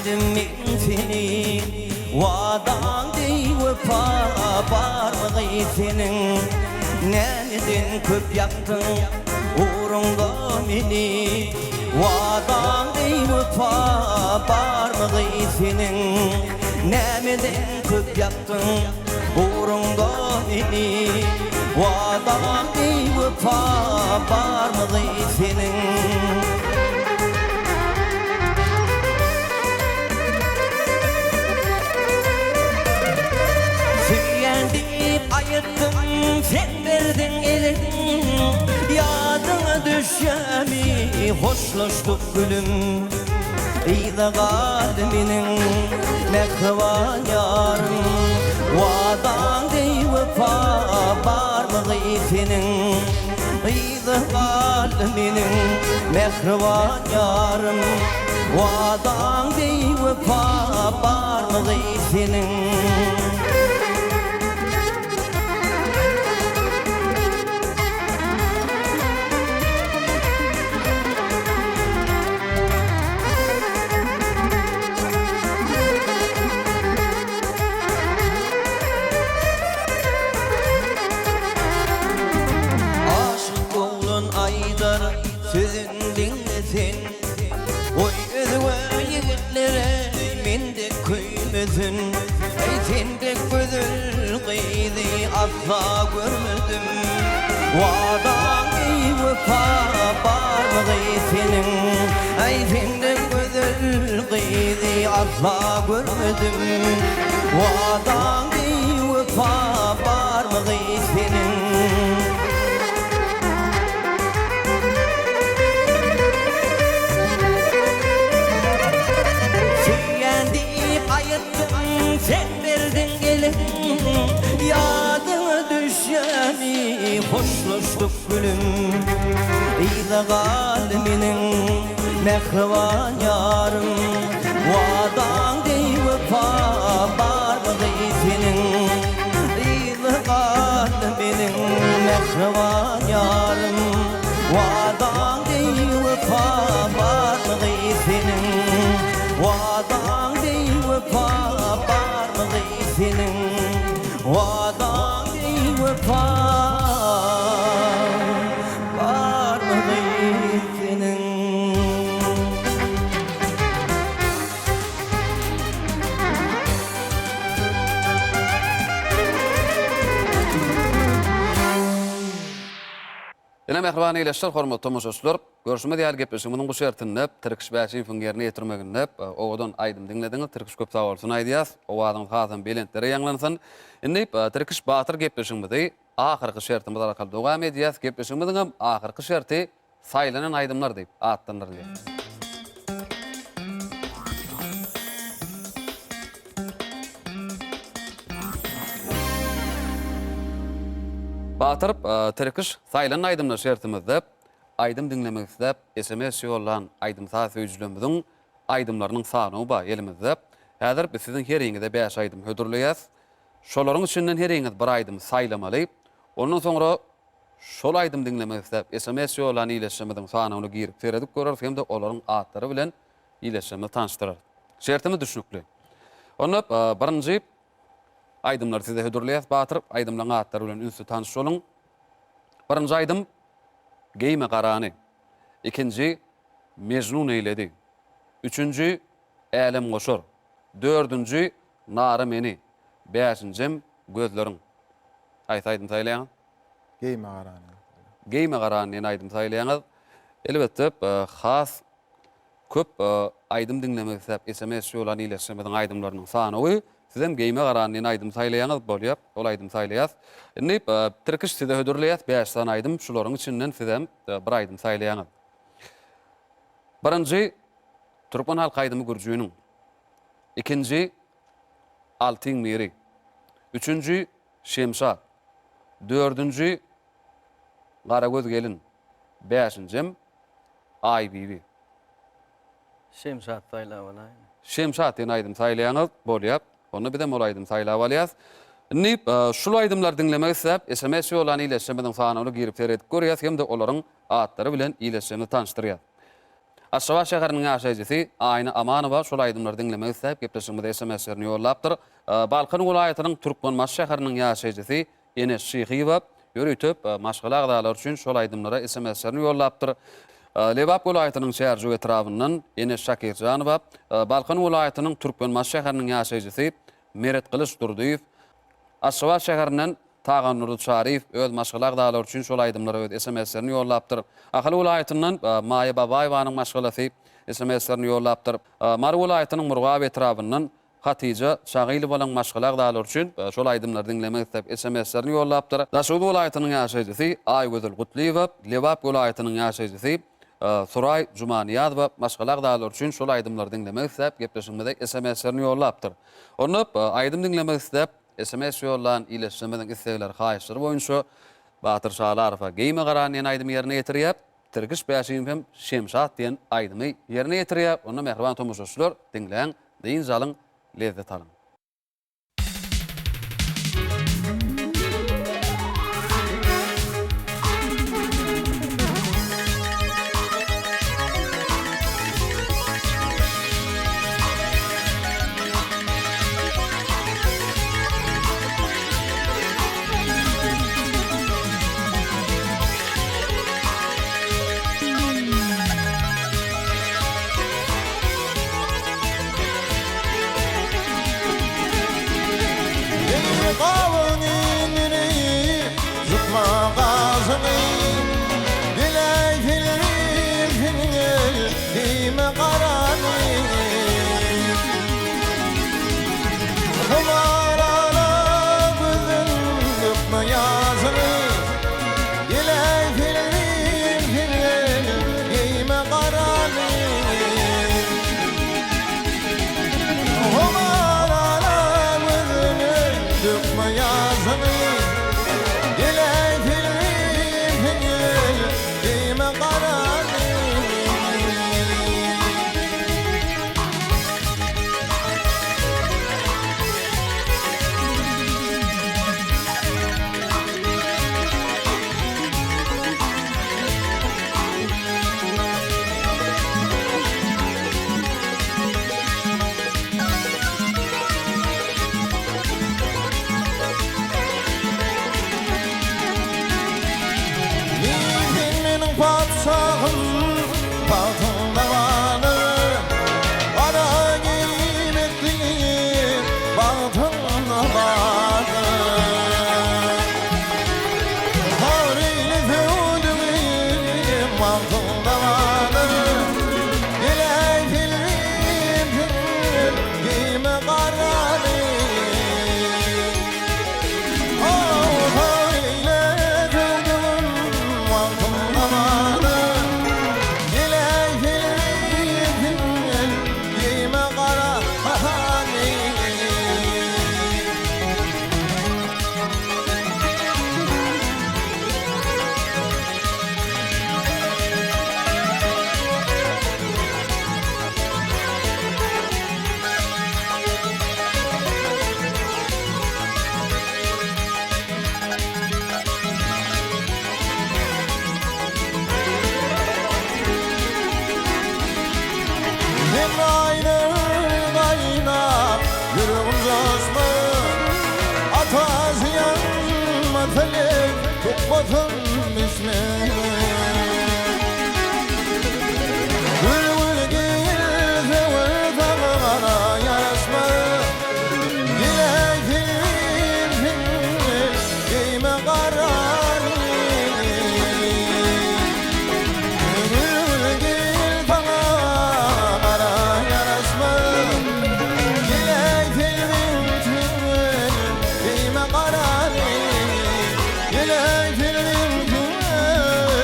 Söýdüm men seni, wadaň deý wepa barmygy seniň? Nämeden köp ýakdyň ugruňda meni, Wadaň deý wepa barmygy seniň? Nämeden köp ýakdyň ugruňda meni, Wadaň deý wepa barmygy seniň? Söýýän diýip aýtdym, sen berdiň elin, Ýadyňa düşýämi, hoşlaşdyk gülüm. Yza galdy meniň mähriban ýarym, Wadaň deý wepa barmygy seniň? Yza galdy meniň mähriban ýarym, Wadaň deý wepa barmygy seniň? Aşyk oglan aýdar sözün diňle sen, Goý özge ýigitlere mende köýmesin. Eý sen dek gözel gyzy asla görmedim, Wadaň eý wepa barmygy seniň. Eý sen dek gözel gyzy asla görmedim, Wadaň eý wepa barmygy seniň. Söýýän diýip aýtdyň, sen berdiň elin, Ýadyňa düşýämi, hoşlaşdyk gülüm. Yza galdy meniň mähriban ýarym, Wadaň deý wepa barmydy seniň? Yza galdy meniň mähriban ýarym, Wadaň deý wepa barmydy seniň? Wadaň deý wepa barmydy seniň? Wadaň deý wepa barmydy seniň? Ine mähriban ildeşler, hormatly tomaşaçylar, görşümiz ýaly gepleşigimiziň bu şertinde Tirkiş Bäşimowyň ýerine ýetirmeginde owadan aýdym diňlediňiz. Tirkiş köp sag bolsun aýdýas. Owazyňyz hasam belentlere ýaňlansyn. Indi Tirkiş batyr gepleşigimizi ahyrky şertimiz arkaly dowam edýäs. Gepleşigimiziňem ahyrky şerti Saýlanan aýdymlar diýip atlandyrylýar. Batyr Tirkiş saýlanan aýdymlar şertimizde aýdym diňlemek isläp sms ýollan aýdym-saz söýüjilerimiziň aýdymlarynyň sanawy bar elimizde. Häzir biz siziň heriňize bäş aýdym hödürleýäs. Şolaryň içinden heriňiz bir aýdymy saýlamaly. Ondan soňra Şol aýdym diňlemek isläp sms ýollan ildeşlerimiziň sanawyna girip seredip göreris hem-de olaryň atlary bilen ildeşlerimizi tanyşdyrarys. Şertimiz düşnükli. Onda birinji aýdymlary size hödürleýäs Batyr, aýdymlaryň atlary bilen ünsli tanyş boluň. Birinji aýdym Geýme garany. Ikinji Mejnun eýledi. Üçünji Älemgoşar. Dördünji Nara meni. Bäşinjem Gözleriň. Haýsy aýdym saýlaýaňyz? Geýme garany. Geýme garany diýen aýdym saýlaýaňyz. Elbetde, has köp aýdym diňlemek isläp sms ýollan ildeşlerimiziň aýdymlarynyň sanawy. Sizem Geýme garany diýen aýdym saýlaýaňyz, bolýar. Ol aýdymy saýlaýas. Indi Tirkiş size hödürleýäs bäş sany aýdym. Şularyň içinden sizem bir aýdym saýlaýaňyz. Birinji türkmen halk aýdymy Gürjüniň. Ikinji Altyň biri. Üçünji Şemşat. Dördünji Garagöz gelin. Bäşinjem Aýbibi. Şemşat saýlap alaýyn. Şemşat diýen aýdym saýlaýaňyz, bolýar. Onda bizem ol aýdymy saýlap alýas. Indi şul aýdymlary diňlemek isläp, sms ýollan ildeşlerimiziň sanawyna girip seredip görýäs hem-de olaryň atlary bilen ildeşlerimizi tanyşdyrýas. Aşgabat şäheriniň ýaşaýjysy Aýna Amanowa şol aýdymlary diňlemek isläp, gepleşigimize SMS-lerini ýollapdyr. Balkan welaýatynyň Türkmenbaşy şäheriniň ýaşaýjysy Ene Şyhyýewa ýörite maşgala agzalary üçin şol aýdymlara SMS-lerini ýollapdyr. Lebap welaýatynyň Çärjew etrabyndan Ene Şakirjanowa, Balkan welaýatynyň Türkmenbaşy şäheriniň ýaşaýjysy Meretgylyç Durdyýew, Aşgabat şäherinden Tagandurdy Çaryýew öz maşgala agzalary üçin şol aýdymlara öz SMS-lerini ýollapdyr. Ahal welaýatyndan Maýa Babaýewanyň maşgalasy SMS-lerini ýollapdyr. Mary welaýatynyň Murgap etrabyndan Hatyja Çagylowalaň maşgala agzalary üçin şol aýdymlary diňlemek isläp SMS-lerini ýollapdyr. Daşoguz welaýatynyň ýaşaýjysy Aýgözel Gutlyýewa, Lebap welaýatynyň ýaşaýjysy Suraý Jumanyýazowa maşgala agzalary üçin şol aýdymlary diňlemek isläp gepleşigimize SMS-lerini ýollapdyr. Onda aýdym diňlemek isläp SMS ýollan ildeşlerimiziň islegleri, haýyşlary boýunça Batyr Şalarowa Geýme garan diýen aýdymy ýerine ýetirýär. Tirkiş Bäşimow hem Şemşat diýen aýdymy ýerine ýetirýär. Onda mähriban tomaşaçylar diňläň, dynç alyň, lezzet alyň. Eý gabyň inini, ýykma gaşyny, Geläý selbim seniň geýme garany. Humar ala gözüň dökme ýaşyny, Geläý selbim seniň geýme garany. Humar ala gözüň dökme ýaşyny, Geläý selbim seniň geýme garany. Sen meniň patyşahym, tagtyňda badyr. Gara geýmekli bagtyňda badyr. Sabryly söwdügim bagtyňda badyr. Geläý selbim sen, geýme garany. Hemraýlar gaýnap, ýüregim joşdy. Ataş ýanmasa lek, tukmasyn bişme. Gül-gül geýilse saňa gara ýaraşmaz. Geýme garany Gül gül saňa gara ýaraşmaz Dileg selbin tüwel geýme garany Dileg selbin tüwel.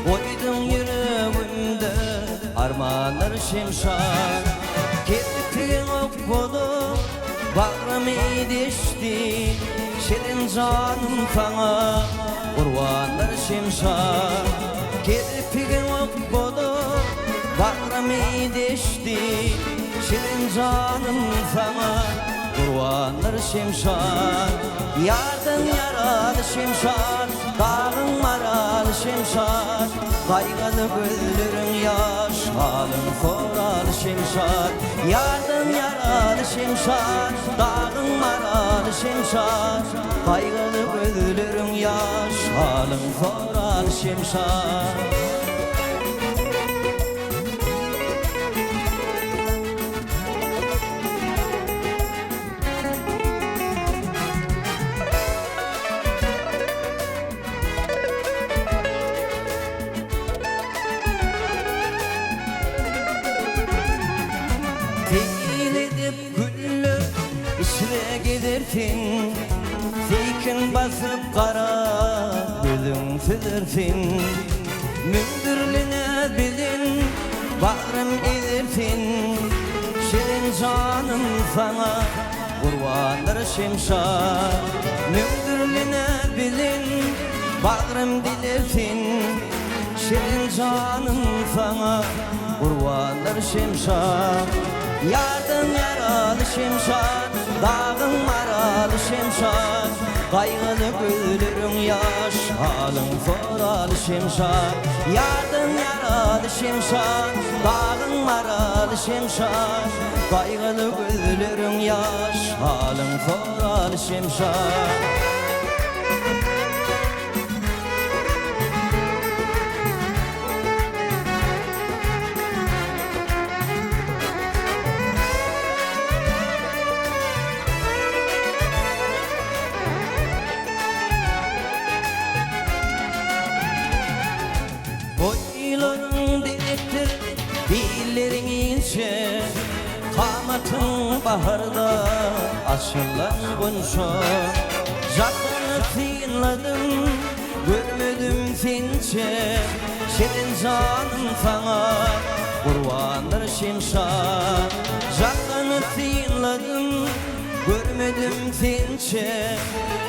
Goýduň ýüregimde armanlar şemşat. Kirpigiň ok bolup bagrymy deşdi, Şirin janym saňa gurbandyr şemşat. Kirpigiň ok bolup bagrymy deşdi, Şirin janym saňa gurbandyr şemşat. Ýardan ýaraly şemşat, Dagyň maraly şemşat, Gaýgyly gözleriň ýaş, Halyň soraly şemşat. Ýardan ýaraly şemşat, Dagyň maraly şemşat, Gaýgyly gözleriň ýaş, Halyň soraly şemşat. Seýil edip güller içre gezersiň, Seýkin basyp gara gözüň süzersiň. Müňdürliňe bilen bagrym ezersiň, Şirin janym saňa Gurbandyr şemşat Müňdürline bilen Bagrym dilersin Şirin janym saňa Gurbandyr şemşat Ýardan ýaraly şemşat Dagyň maraly şemşat Gaýgyly gözleriň ýaş Halyň soraly şemşat Ýardan ýaraly şemşat Dagyň maraly şemşat Gaýgyly gözleriň ýaş, halyň soraly şemşat. Boýlaryň berekdir, billeriň inçe, Kamatyň baharda açylan gunça. Jahany synladym, görmedim sençe, Şirin janym saňa gurbandyr şemşat. Jahany synladym, Görmedim sençe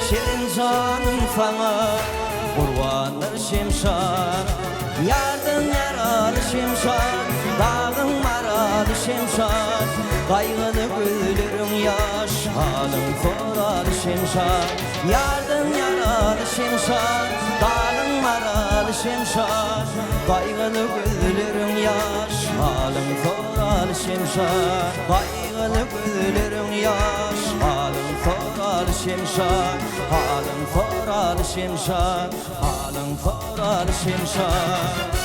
şirin janym saňa gurbandyr şemşat Ýardan ýaraly şemşat dagyň maraly şemşat Gaýgyly gözleriň ýaş halyň soraly şemşat Ýardan ýaraly şemşat dagyň maraly şemşat Gaýgyly gözleriň ýaş halyň soraly şemşat Gaýgyly gözleriň ýaş, halyň soraly şemşat, halyň soraly şemşat, halyň soraly şemşat.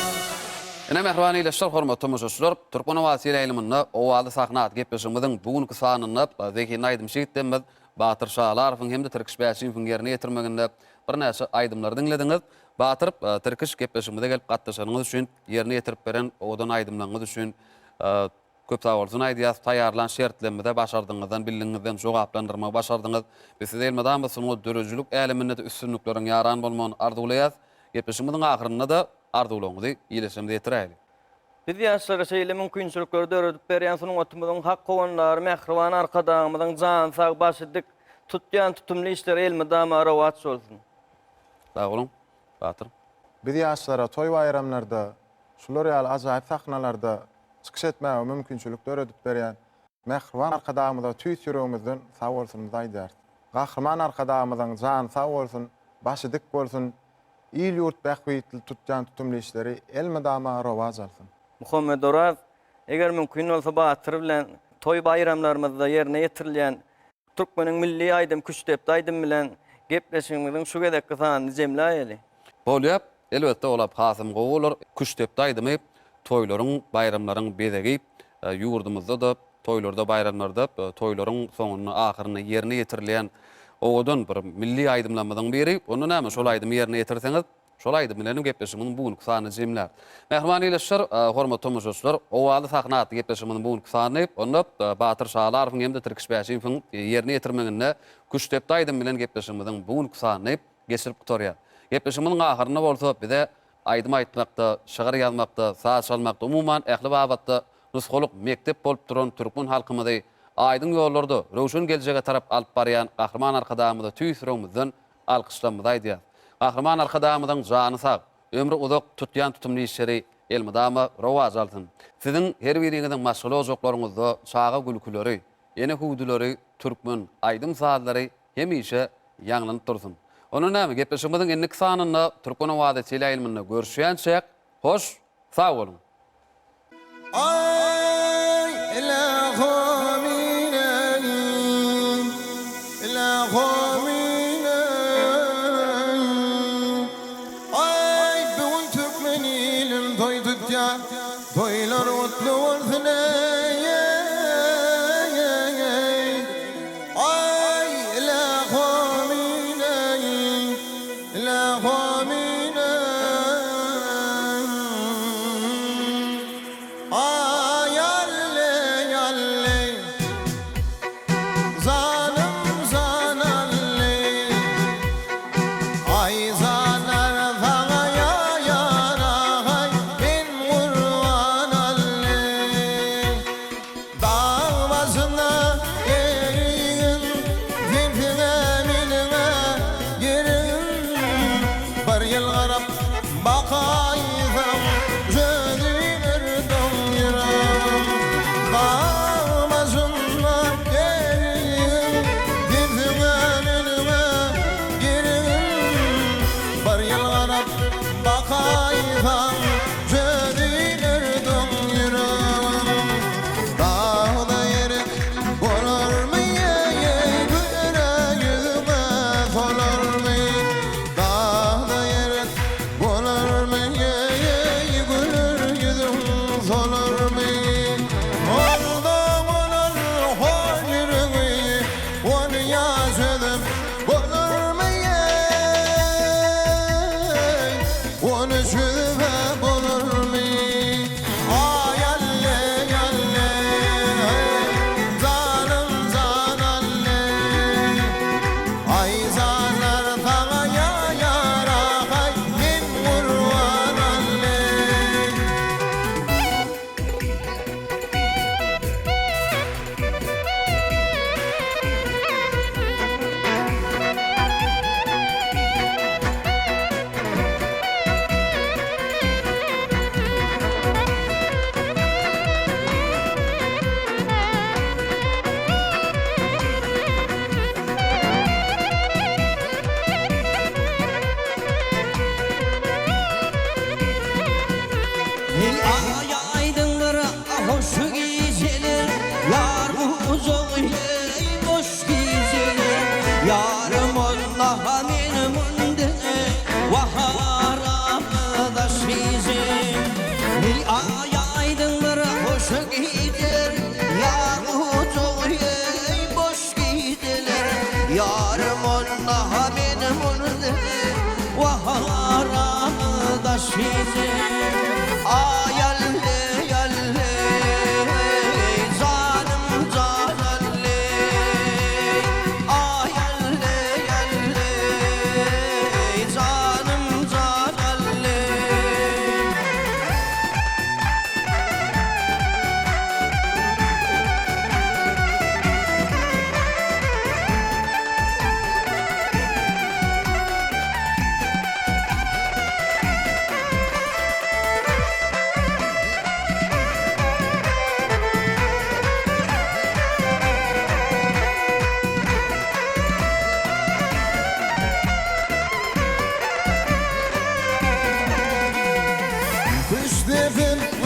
Ine mähriban ildeşler, hormatly tomaşaçylar, Türkmen owazy teleýaýlymynda Owazly sahna atly gepleşigimiziň bu günki sanynda zehinli aýdymçy ýigitlerimiz Batyr Şalarowyň hem-de Tirkiş Bäşimowyň ýerine ýetirmeginde birnäçe aýdymlary diňlediňiz. Batyr, Tirkiş gepleşigimize gelip gatnaşanyňyz üçin, ýerine ýetirip beren owadan aýdymlaryňyz üçin Köp sag bolsun aýdýas, taýýarlan şertlerimize başardygyňyzdan, bildigiňizden jogaplandyrmagy başardyňyz. Biz size elmydama sungat, döredijilik äleminde-de üstünlikleriň ýaran bolmagyny arzuwlaýas. Gepleşigimiziň ahyrynda-da arzuwlaryňyzy ildeşlerimize ýetiräýeli. Biz ýaşlara şeýle mümkinçilikleri döredip berýän sungatymyzyň hak howandary mähriban Arkadagymyzyň jany sag, başy dik, tutýan tutumly işleri elmydama rowaç bolsun! Sag boluň, Batyr. Biz ýaşlara toý-baýramlarda, şular ýaly ajaýyp sahnalarda çykyş etmäge mümkinçilik döredip berýän mähriban Arkadagymyza tüýs ýüregimizden sag bolsunymyzy aýdýarys. Gahryman Arkadagymyzyň jany sag bolsun, başy dik bolsun, il-ýurt bähbitli tutýan tutumly işleri elmydama rowaç alsyn. Muhammet Oraz, eger mümkin bolsa Batyr bilen toý-baýramlarymyzda ýerine ýetirilýän Türkmeniň milli aýdym Küştdepdi aýdym bilen gepleşigimiziň şu gezekki sanyny jemläýeli. Bolýa, elbetde olap hasam gowy bolar. Küştdepdi aýdymy toýlaryň, baýramlaryň bezegi. Ýurdumyzda-da toýlarda, baýramlarda, toýlaryň soňunda, ahyrynda ýerine ýetirilýän owadan bir milli aýdymlarymyzyň biri. Onda näme, şol aýdymy ýerine ýetirseňiz, Şol aýdym bilenem gepleşigimiziň bu günki sanyny jemläris. Mähriban ildeşler, hormatly tomaşaçylar, Owazly sahna atly gepleşigimiziň bu günki sanyny onda Batyr Şalarowyň hem-de Tirkiş Bäşimowyň ýerine ýetirmeginde Küştdepdi aýdymy bilen gepleşigimiziň bu günki sanyny geçirip gutarýarys. Gepleşigimiziň ahyrynda bolsa bize. aýdym aýtmakda, şygyr ýazmakda, saz çalmakda, umuman, ähli babatda nusgalyk mekdep bolup duran türkmen halkymyzy aýdyň ýollarda, röwşen geljege tarap alyp barýan Gahryman Arkadagymyza tüýs ýüregimizden alkyşlarymyzy aýdýarys. Gahryman Arkadagymyzyň jany sag, ömri uzak, tutýan tutumly işleri elmydama rowaç alsyn! Siziň her biriňiziň maşgala ojaklaryňyzda çaga gülküleri, ene hüwdüleri, türkmen aýdym-sazlary hemişe ýaňlanyp dursun! Onda näme, gepleşigimiziň indiki sanynda Türkmen owazy teleýaýlymynda görüşýänçäk, hoş, sag boluň! Aý ilahominem ilahominem Aý bu gün türkmen ilim toý tutýa toýlar gutly bolsun eý Aý ilahominem Ilahominem Aý alle alle Zanym zan alle Aý zanar saňa ýarahaý Men gurban alle Dag başynda erigim, Sensiň-ä meniň-ä geregim. Bir ýylgyryp bakaýsaň, Çözüler doň ýüregim. Dag başynda erigim, Sensiň-ä meniň-ä geregim. Bir ýylgyryp bakaýsaň, Çözüler doň ýüregim. Dagda ýerik bolarmy eý Güler ýüzüňe solarmy Dagda ýerik bolarmy eý Güler ýüzüň solarmy Onda bolar hor ýüregi Ony ýa çözüp bolarmy eý Ony çözüp-ä bolarmy Aý alle alle Janym jan alle Aý janlar saňa ýarahaý Men gurban alle. Eý aý aýdyňdyr hoş gijeler Ýar gujagy eý boş gijeler Ýarym Allaha men munde Wah aramyzda şije Eý aý aýdyňdyr hoş gijeler Ýar gujagy eý boş gijeler Ýarym Allaha men munde Wah aramyzda şije Aý alle alle Janym jan alle Aý alle alle Janym jan alle. Küşdefim.